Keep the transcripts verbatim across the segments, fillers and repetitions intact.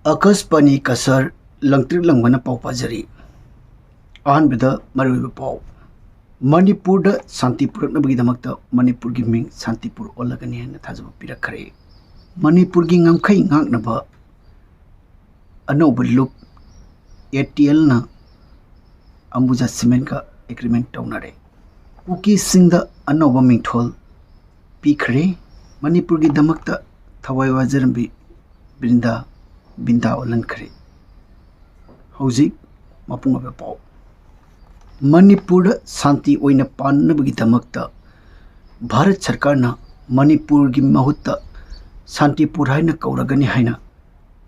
ꯑꯀꯥꯁꯕꯥꯅꯤ ꯀꯁꯥꯔ ꯂꯪꯇ꯭ꯔꯤꯛ ꯂꯪꯕꯅ ꯄꯥꯎ ꯄꯥꯖꯔꯤ꯫ ꯑꯍꯥꯟꯕꯗ ꯃꯔꯨꯑꯣꯏꯕ ꯄꯥꯎ꯫ ꯃꯅꯤꯄꯨꯔꯗ ꯁꯥꯟꯇꯤ ꯄꯨꯔꯛꯅꯕꯒꯤꯗꯃꯛꯇ ꯃꯅꯤꯄꯨꯔꯒꯤ ꯃꯤꯡ ꯁꯥꯟꯇꯤꯄꯨꯔ ꯑꯣꯜꯂꯒꯅꯤ ꯍꯥꯏꯅ ꯊꯥꯖꯕ ꯄꯤꯔꯛꯈ꯭ꯔꯦ꯫ ꯃꯅꯤꯄꯨꯔꯒꯤ ꯉꯝꯈꯩ ꯉꯥꯛꯅꯕ ꯑꯅꯧꯕ ꯂꯨꯞ ꯑꯦ ꯇꯤ ꯑꯦꯜꯅ ꯑꯝꯕꯨꯖꯥ ꯁꯤꯃꯦꯟꯒ ꯑꯦꯒ꯭ꯔꯤꯃꯦꯟ ꯇꯧꯅꯔꯦ꯫ ꯀꯨꯀꯤꯁꯤꯡꯗ ꯑꯅꯧꯕ ꯃꯤꯡꯊꯣꯜ ꯄꯤꯈ꯭ꯔꯦ꯫ ꯃꯅꯤꯄꯨꯔꯒꯤꯗꯃꯛꯇ ꯊꯋꯥꯏ ꯋꯥꯖꯔꯝꯕꯤ ꯕ꯭ꯔꯤꯟꯗꯥ ꯕꯤꯟꯗꯥ ꯑꯣꯜꯍꯟꯈ꯭ꯔꯦ꯫ ꯍꯧꯖꯤꯛ ꯃꯄꯨꯡ ꯑꯣꯏꯕ ꯄꯥꯎ꯫ ꯃꯅꯤꯄꯨꯔꯗ ꯁꯥꯟꯇꯤ ꯑꯣꯏꯅ ꯄꯥꯟꯅꯕꯒꯤꯗꯃꯛꯇ ꯚꯥꯔꯠ ꯁꯔꯀꯥꯔꯅ ꯃꯅꯤꯄꯨꯔꯒꯤ ꯃꯍꯨꯠꯇ ꯁꯥꯟꯇꯤꯄꯨꯔ ꯍꯥꯏꯅ ꯀꯧꯔꯒꯅꯤ ꯍꯥꯏꯅ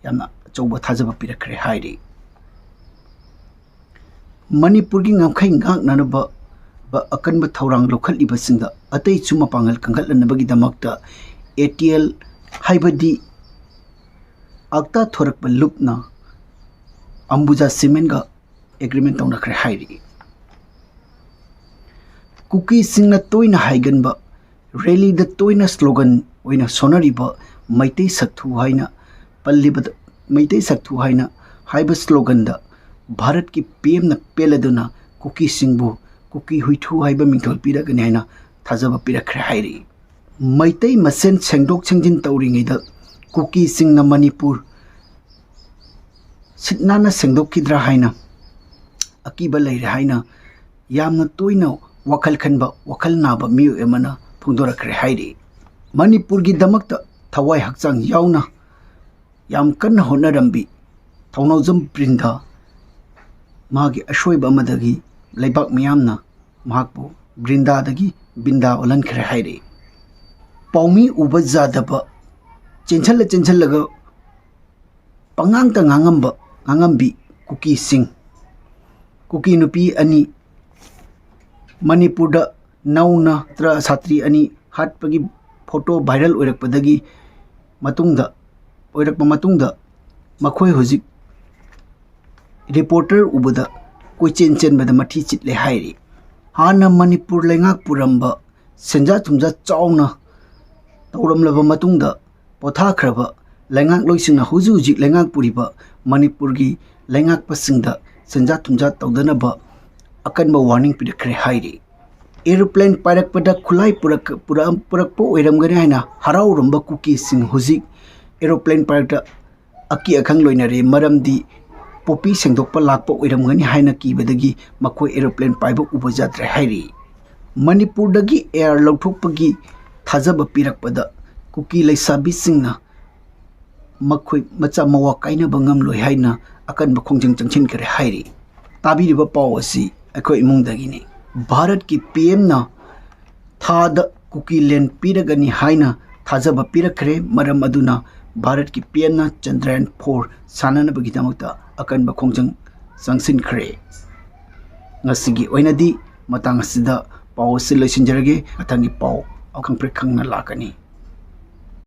ꯌꯥꯝꯅ ꯑꯆꯧꯕ ꯊꯥꯖꯕ ꯄꯤꯔꯛꯈ꯭ꯔꯦ ꯍꯥꯏꯔꯤ꯫ ꯃꯅꯤꯄꯨꯔꯒꯤ ꯉꯝꯈꯩ ꯉꯥꯛꯅꯅꯕ ꯑꯀꯟꯕ ꯊꯧꯔꯥꯡ ꯂꯧꯈꯠꯂꯤꯕꯁꯤꯡꯗ ꯑꯇꯩꯁꯨ ꯃꯄꯥꯡꯒꯜ ꯀꯟꯈꯠꯅꯅꯕꯒꯤꯗꯃꯛꯇ ꯑꯦ ꯇꯤ ꯑꯦꯜ ꯍꯥꯏꯕꯗꯤ ꯑꯛꯇꯥ ꯊꯣꯔꯛꯄ ꯂꯨꯞꯅ ꯑꯝꯕꯨꯖꯥ ꯁꯤꯃꯦꯟꯒ ꯑꯦꯒ꯭ꯔꯤꯃꯦꯟ ꯇꯧꯅꯈ꯭ꯔꯦ ꯍꯥꯏꯔꯤ꯫ ꯀꯨꯀꯤꯁꯤꯡꯅ ꯇꯣꯏꯅ ꯍꯥꯏꯒꯟꯕ, ꯔꯦꯂꯤꯗ ꯇꯣꯏꯅ ꯁ꯭ꯂꯣꯒꯟ ꯑꯣꯏꯅ ꯁꯣꯟꯅꯔꯤꯕ ꯃꯩꯇꯩ ꯁꯛꯊꯨ ꯍꯥꯏꯅ ꯄꯜꯂꯤꯕꯗ, ꯃꯩꯇꯩ ꯁꯛꯊꯨ ꯍꯥꯏꯅ ꯍꯥꯏꯕ ꯁ꯭ꯂꯣꯒꯟꯗ ꯚꯥꯔꯠꯀꯤ ꯄꯤ ꯑꯦꯝꯅ ꯄꯦꯜꯂꯗꯨꯅ ꯀꯨꯀꯤꯁꯤꯡꯕꯨ ꯀꯨꯀꯤ ꯍꯨꯏꯊꯨ ꯍꯥꯏꯕ ꯃꯤꯡꯊꯣꯜ ꯄꯤꯔꯛꯀꯅꯤ ꯍꯥꯏꯅ ꯊꯥꯖꯕ ꯄꯤꯔꯛꯈ꯭ꯔꯦ ꯍꯥꯏꯔꯤ꯫ ꯃꯩꯇꯩ ꯃꯁꯦꯟ ꯁꯦꯡꯗꯣꯛ ꯁꯦꯡꯖꯤꯟ ꯇꯧꯔꯤꯉꯩꯗ ꯀꯨꯀꯤꯁꯤꯡꯅ ꯃꯅꯤꯄꯨꯔ ꯁꯤꯠ ꯅꯥꯟꯅ ꯁꯦꯡꯗꯣꯛꯈꯤꯗ꯭ꯔꯥ ꯍꯥꯏꯅ ꯑꯀꯤꯕ ꯂꯩꯔꯦ ꯍꯥꯏꯅ ꯌꯥꯝꯅ ꯇꯣꯏꯅ ꯋꯥꯈꯜ ꯈꯟꯕ, ꯋꯥꯈꯜ ꯅꯥꯕ ꯃꯤꯑꯣꯏ ꯑꯃꯅ ꯐꯣꯡꯗꯣꯔꯛꯈ꯭ꯔꯦ ꯍꯥꯏꯔꯤ꯫ ꯃꯅꯤꯄꯨꯔꯒꯤꯗꯃꯛꯇ ꯊꯋꯥꯏ ꯍꯛꯆꯥꯡ ꯌꯥꯎꯅ ꯌꯥꯝ ꯀꯟꯅ ꯍꯣꯠꯅꯔꯝꯕꯤ ꯊꯧꯅꯥꯎꯖꯝ ꯕ꯭ꯔꯤꯟꯗꯥ ꯃꯥꯒꯤ ꯑꯁꯣꯏꯕ ꯑꯃꯗꯒꯤ ꯂꯩꯕꯥꯛ ꯃꯤꯌꯥꯝꯅ ꯃꯍꯥꯛꯄꯨ ꯕ꯭ꯔꯤꯟꯗꯥꯗꯒꯤ ꯕꯤꯟꯗꯥ ꯑꯣꯜꯍꯟꯈ꯭ꯔꯦ ꯍꯥꯏꯔꯤ꯫ ꯄꯥꯎꯃꯤ ꯎꯕ ꯌꯥꯗꯕ, ꯆꯦꯟꯁꯤꯜꯂ ꯆꯦꯟꯁꯤꯜꯂꯒ ꯄꯉꯥꯡꯇ ꯉꯥꯡꯉꯝꯕ, ꯉꯥꯡꯉꯝꯕꯤ ꯀꯨꯀꯤꯁꯤꯡ, ꯀꯨꯀꯤ ꯅꯨꯄꯤ ꯑꯅꯤ ꯃꯅꯤꯄꯨꯔꯗ ꯅꯧꯅ ꯇ꯭ꯔ-, ꯁꯥꯇ꯭ꯔꯤ ꯑꯅꯤ ꯍꯥꯠꯄꯒꯤ ꯐꯣꯇꯣ ꯚꯥꯏꯔꯦꯜ ꯑꯣꯏꯔꯛꯄꯗꯒꯤ ꯃꯇꯨꯡꯗ, ꯑꯣꯏꯔꯛꯄ ꯃꯇꯨꯡꯗ ꯃꯈꯣꯏ ꯍꯧꯖꯤꯛ ꯔꯤꯄꯣꯔꯇꯔ ꯎꯕꯗ ꯀꯣꯏꯆꯦꯟ ꯆꯦꯟꯕꯗ ꯃꯊꯤ ꯆꯤꯠꯂꯦ ꯍꯥꯏꯔꯤ꯫ ꯍꯥꯟꯅ ꯃꯅꯤꯄꯨꯔ ꯂꯩꯉꯥꯛ ꯄꯨꯔꯝꯕ ꯁꯦꯟꯖꯥ ꯊꯨꯝꯖꯥ ꯆꯥꯎꯅ ꯇꯧꯔꯝꯂꯕ ꯃꯇꯨꯡꯗ ꯄꯣꯊꯥꯈ꯭ꯔꯕ ꯂꯩꯉꯥꯛꯂꯣꯏꯁꯤꯡꯅ ꯍꯧꯖꯤꯛ ꯍꯧꯖꯤꯛ ꯂꯩꯉꯥꯛꯄꯨꯔꯤꯕ ꯃꯅꯤꯄꯨꯔꯒꯤ ꯂꯩꯉꯥꯛꯄꯁꯤꯡꯗ ꯁꯦꯟꯖꯥ ꯊꯨꯝꯖꯥ ꯇꯧꯗꯅꯕ ꯑꯀꯟꯕ ꯋꯥꯔꯅꯤꯡ ꯄꯤꯔꯛꯈ꯭ꯔꯦ ꯍꯥꯏꯔꯤ꯫ ꯑꯦꯔꯣꯄ꯭ꯂꯦꯟ ꯄꯥꯏꯔꯛꯄꯗ ꯈꯨꯠꯂꯥꯏ ꯄꯨꯔꯛ-, ꯄꯨꯔꯛ-, ꯄꯨꯔꯛꯄ ꯑꯣꯏꯔꯝꯒꯅꯤ ꯍꯥꯏꯅ ꯍꯔꯥꯎꯔꯝꯕ ꯀꯨꯀꯤꯁꯤꯡ ꯍꯧꯖꯤꯛ ꯑꯦꯔꯣꯄ꯭ꯂꯦꯟ ꯄꯥꯏꯔꯛꯇ ꯑꯀꯤ ꯑꯈꯪ ꯂꯣꯏꯅꯔꯦ, ꯃꯔꯝꯗꯤ ꯄꯣꯄꯤ ꯁꯦꯡꯗꯣꯛꯄ ꯂꯥꯛꯄ ꯑꯣꯏꯔꯝꯒꯅꯤ ꯍꯥꯏꯅ ꯀꯤꯕꯗꯒꯤ ꯃꯈꯣꯏ ꯑꯦꯔꯣꯄ꯭ꯂꯦꯟ ꯄꯥꯏꯕ ꯎꯕ ꯌꯥꯗ꯭ꯔꯦ ꯍꯥꯏꯔꯤ꯫ ꯃꯅꯤꯄꯨꯔꯗꯒꯤ ꯑꯦꯌꯥꯔ ꯂꯧꯊꯣꯛꯄꯒꯤ ꯊꯥꯖꯕ ꯄꯤꯔꯛꯄꯗ ꯀꯨꯀꯤ ꯂꯩꯁꯥꯕꯤꯁꯤꯡꯅ ꯃꯈꯣꯏ ꯃꯆꯥ ꯃꯋꯥ ꯀꯥꯏꯅꯕ ꯉꯝꯂꯣꯏ ꯍꯥꯏꯅ ꯑꯀꯟꯕ ꯈꯣꯡꯖꯪ ꯆꯪꯁꯤꯟꯈ꯭ꯔꯦ ꯍꯥꯏꯔꯤ꯫ ꯇꯥꯕꯤꯔꯤꯕ ꯄꯥꯎ ꯑꯁꯤ ꯑꯩꯈꯣꯏ ꯏꯃꯨꯡꯗꯒꯤꯅꯤ꯫ ꯚꯥꯔꯠꯀꯤ ꯄꯤ ꯑꯦꯝꯅ ꯊꯥꯗ ꯀꯨꯀꯤ ꯂꯦꯟ ꯄꯤꯔꯒꯅꯤ ꯍꯥꯏꯅ ꯊꯥꯖꯕ ꯄꯤꯔꯛꯈ꯭ꯔꯦ꯫ ꯃꯔꯝ ꯑꯗꯨꯅ ꯚꯥꯔꯠꯀꯤ ꯄꯤ ꯑꯦꯝꯅ ꯆꯟꯗ꯭ꯔꯌꯥꯟ ꯐꯣꯔ ꯁꯥꯟꯅꯅꯕꯒꯤꯗꯃꯛꯇ ꯑꯀꯟꯕ ꯈꯣꯡꯖꯪ ꯆꯪꯁꯤꯟꯈ꯭ꯔꯦ꯫ ꯉꯁꯤꯒꯤ ꯑꯣꯏꯅꯗꯤ ꯃꯇꯥꯡ ꯑꯁꯤꯗ ꯄꯥꯎ ꯑꯁꯤ ꯂꯣꯏꯁꯤꯟꯖꯔꯒꯦ꯫ ꯃꯊꯪꯒꯤ ꯄꯥꯎ ꯑꯈꯪ ꯄ꯭ꯔꯦꯛ ꯈꯪꯅ ꯂꯥꯛꯀꯅꯤ꯫